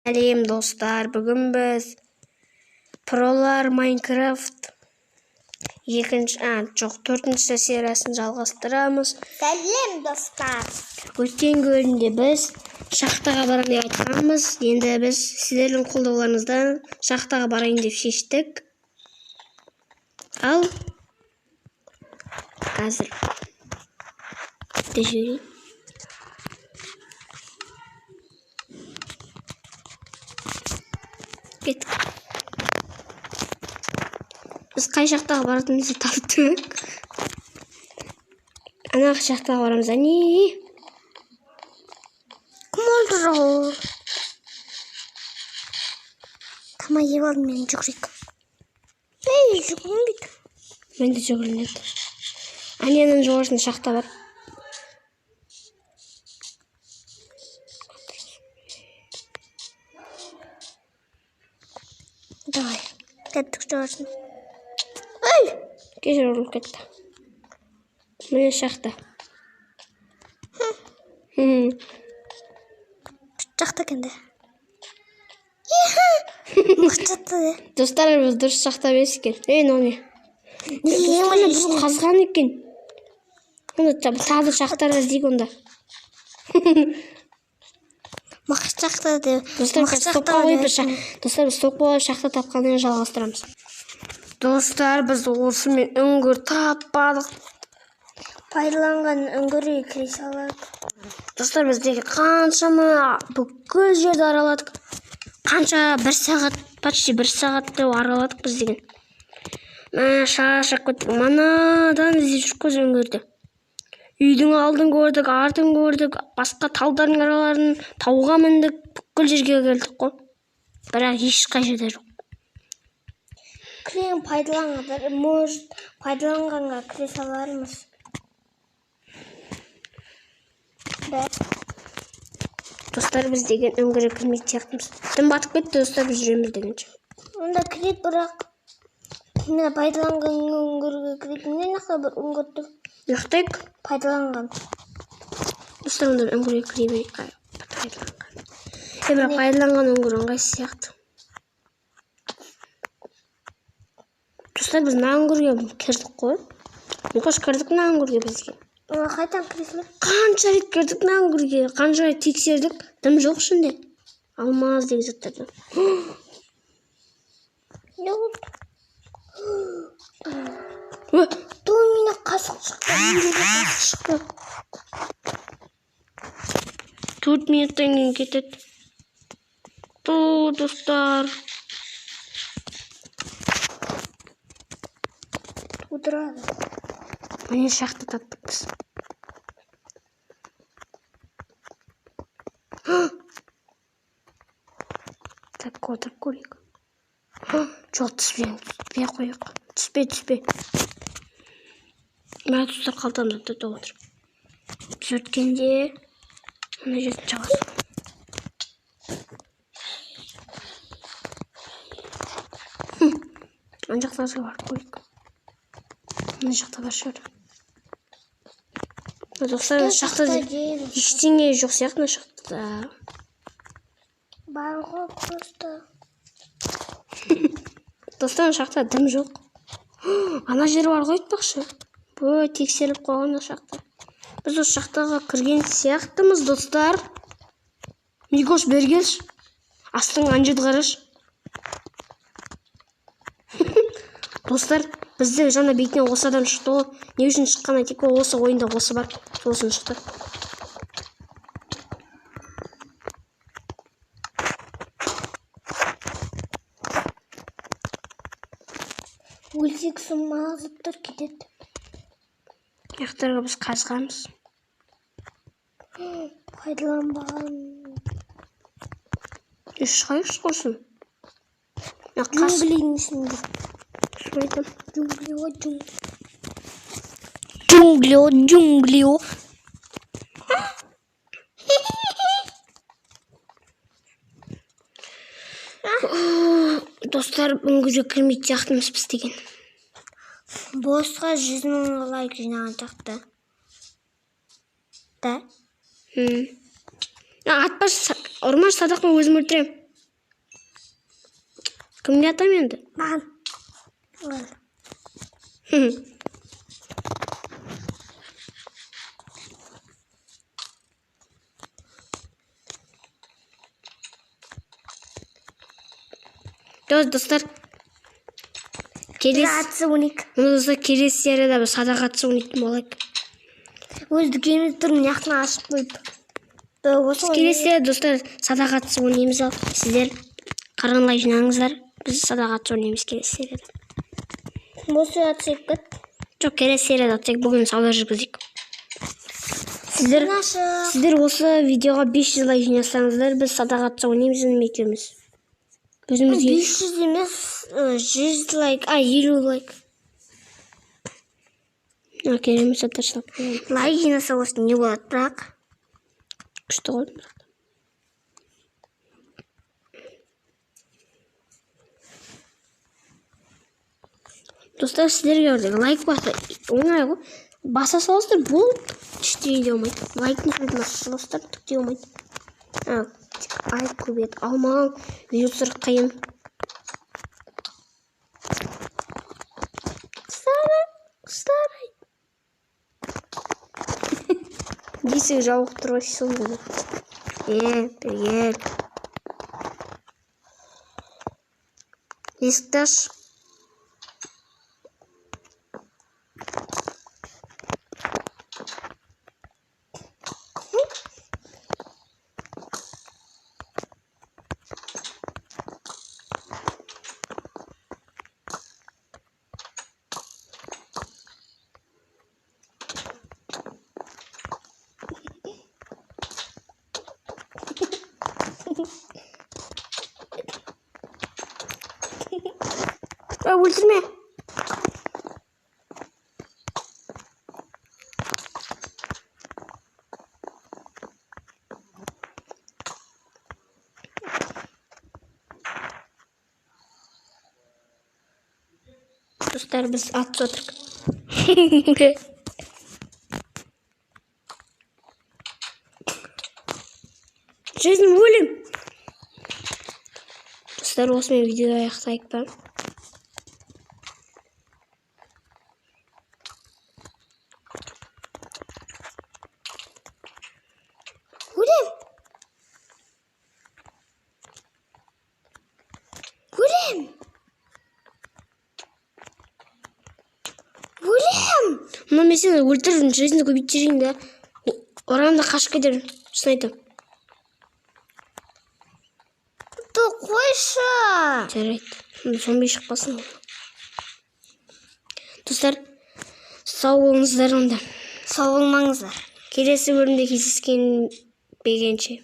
Сәлем, достар! Бүгін біз Пролар Майнкрафт екінші, а, жоқ, төртінші сериясын жалғастырамыз. Сәлем, достар. Өткен бөлімде біз шахтаға барамын деп айтқанбыз. Енді біз сіздердің қолдауларыңыздан шахтаға барайын деп шештік. Ал қазір де жіберейін. Кеттік. Біз қай жақтағы баратынымызды таптық. Ана жақтағы барамыз, әне. Кім өлтірді ол? Тамақ жеп алдым мен, жүгірейік. Ей, жүгірмейді. Мен де жүгіріледі. Әне, ананың жоғарысында шахта бар. Давай, кеттік жоғарысына. Ей! Кешір, ұрылып кетті. Міне шахта. Жақта екен де. Мықты де. Достар, біз дұрыс шахта емес екен. Ей, мынау не? Не? Достар, біз қазған екен. Онда тағы да шахтар іздейік онда. Мықты жақта деп. Достар, Мықты қазір стопқа жақта қойып, деп. достар, біз стопқа қойып, шахта тапқаннан кейін жалғастырамыз. Достар, біз осымен үңгір таппадық. Пайдаланған үңгірге кіре салады. Достар, біз деген қаншама бүкіл жерді араладық. Қанша, бір сағат, почти бір сағаттай араладық біз деген. Мә, шаршап кеттік. Манадан іздеп жүрік қой үңгірді. Үйдің алдын көрдік, артын көрдік, басқа талдардың араларын, тауға міндік, бүкіл жерге келдік қой. Бірақ ешқай жерде жоқ. Кілең пайдаланған, может, пайдаланғанға кіре салармыз. Да. Достар, біз деген үңгірге кірмейтін сияқтымыз. Түн батып кетті, достар, біз жүреміз дегенше. Онда кіреді, бірақ мына пайдаланған үңгірге кіреді. Міне, мына бір үңгір тұр. Ұйықтайық. Пайдаланған. Достар, онда үңгірге кіре берейік. Ай, пайдаланған. Е, бірақ пайдаланған үңгір ыңғайсыз сияқты. Достар, біз мына үңгірге кірдік қой. Мұқыш, кірдік мына үңгірге бізге. Ана қайтадан кіре салайық. Қанша рет кірдік мына үңгірге, қанша рет тексердік, дым жоқ ішінде. Алмаз деген заттардан. Не болды? Ө, Ту, менен қасық шықты. Қасық шықты. 4 минуттан кейін кетеді. Ту, достар. Тудырады. Міне, шахта таптық біз. Так, отырып көрейік. Жоқ, түспе, түспей ақ қояйық. Түспе, түспе. Мә, достар, қалтамызда да отыр. Біз өткенде мына жерден шығасыз. Ана жақтарға барып көрейік. Мына жақта бар шығар. Достар, шахта ештеңе жоқ сияқты мына шахтада. Бар ғой просто. Достар, мына шахтада дым жоқ. Ана жер бар ғой, айтпақшы. Бö, тексеріліп қойған мына шахта. Біз осы шахтаға кірген сияқтымыз, достар. Микош, бері келші. Астыңғы ана жерді қарашы. Достар, бізде жаңа бетінен осы адам шықты ғой. Не үшін шыққан айтайық, ол осы ойында осы бар. Сосын шықты. Өлсек, соң заттар кетеді. Жақтарға біз қазғанбыз. Пайдаланбаған. Е, шығайықшы құрсын. Мына қас- Джунглидің ішінде. Шын айтамын. Джунгли ғой, джунгли. Джунгли ғой, джунгли ғой. Достар, үңгірге кірмейтін сияқтымыз біз деген. Босқа 100 000 лайк жинаған жақты. Да? А, атпашы, ұрмашы, садақпен өзім өлтіремін. Кімге атам енді? Маған. Достар, келесі ойнайық. Достар, келесі серияда біз садақ атысы ойнайтын болайық. Өз дүкеніміз тұр, мына жақтан ашып қойып. Келесі серияда, достар, садақ атысы ойнаймыз. Ал сіздер 40 лайк жинаңыздар, біз садақ атысы ойнаймыз келесі серияда. Осы атсек кет. Жоқ, келесі серияда атсек, бүгін сауда жүргізейік. Сіздер осы видеоға 500 лайк жинасаңыздар, біз садақ атысы ойнаймыз інім екеуміз. Өзімізге 500 емес, 100 лайк, 50 лайк. Керемет заттар салып қойған. Лайк жинаса осы не болады бірақ? Күшті ғой бірақ. Достар, сіздерге бір лайк баса оңай ғой. Баса саласыздар, болды. Ештеңе де болмайды. Лайктың суретін баса саласыздар, түк те болмайды. Лайк көбейеді. Ал маған видео түсіру қиын. Старый. Есік жабық тұр ғой, сонда да. Бері кел. Есікті аш. Өлтірме. Достар, біз атысып отырмық. Жизнь өлім. Достар, осымен видео аяқтайық па? Өлем. Өлем. Өлем. Мына мен сені өлтірдім, жизнь көбейтіп жіберейін да. Орамда қашып кетемін, шын айтамын. Ту қойшы. Жарайды. Зомби шықпасын. Достар, сау болыңыздар онда. Сау болмаңыздар. Келесі бөлімде кездескенше.